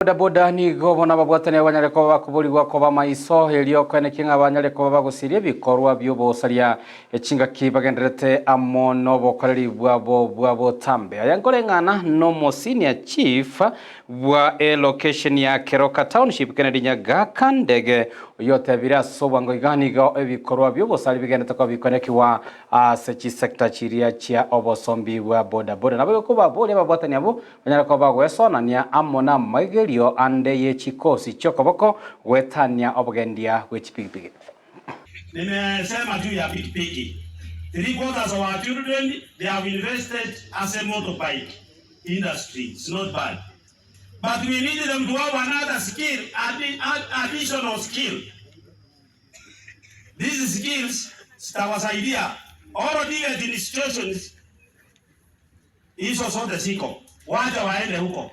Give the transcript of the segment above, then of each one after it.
Bodaboda nigo bono ababwatani banyare koba bakoborigwa koba amaiso, erio koenekia ng'a banyare koba bagosiria ebikorwa bi'obosaria chingaki bagendererete amo nobokoreri bwabo bwa botambe. Aya nkoreng'ana nomo senior chief bwa elocation ya Keroka Township Kennedy Nyagaka Ndege oyio otebire ase obwango iga nigo ebikorwa bi'obosari bigenderete koba bikoenekigwa ase chisector chiria chia obosombi bwa bodaboda. Naboigo kobaboria ababwatani abwo Banyare koba bagwesonania amo namaigerio ande ye chikosi chi'okoboko goetania obogendia bwe chipigipigi. Nimesema juu ya pikipiki. Three quarters of our children they have invested ase motorbike industry it's not bad but we need them to have another skill additional skill these skills zitawasaidia all TVET institutions Hizo zote ziko, wacha waende huko.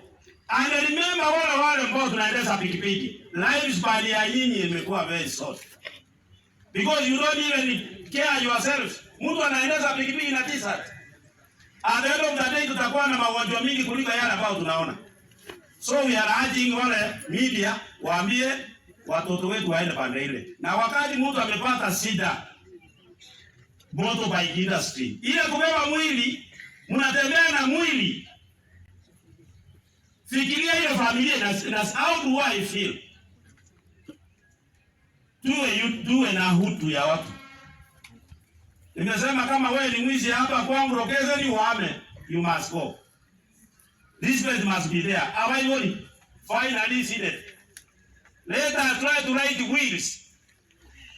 And remember wale wale ambao tunaendesha pikipiki, lifespan ya nyinyi imekuwa very short. Because you don't even care yourselves. Mtu anaendesha pikipiki na t-shirt. At the end of the day tutakuwa na magonjwa mingi kuliko yale ambayo tunaona. So we are urging wale media waambie watoto wetu waende pande ile. Na wakati mtu amepata shida motorbike industry ile kubeba mwili, mnatembea na mwili. Fikiria ile familia na, na how do I feel? Tuwe, yu- tuwe na hutu ya watu. Nimesema kama wewe ni mwizi hapa kwangu Rokezeni uhame, you must go. Respect must be there. Abaibori, finally seated. Let us try to write wills.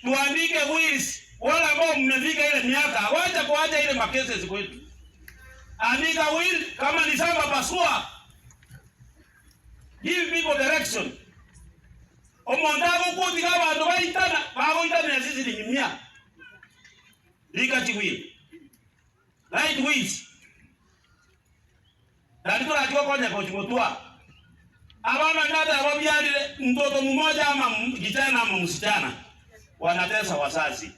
Tuandike wills. Wale ambao mmefika ile miaka, wacha kuacha ile macases kwetu. Andika will, kama ni shamba pasua. Give people direction. Omonto agokutika abanto baitana, bagoitana ase siringi mia. Rika chiwill. Write wills. Nari torachi gokonya gochi gotwa abana ng'ate ababiarire mtoto mmoja ama kijana ama msichana wanatesa wazazi.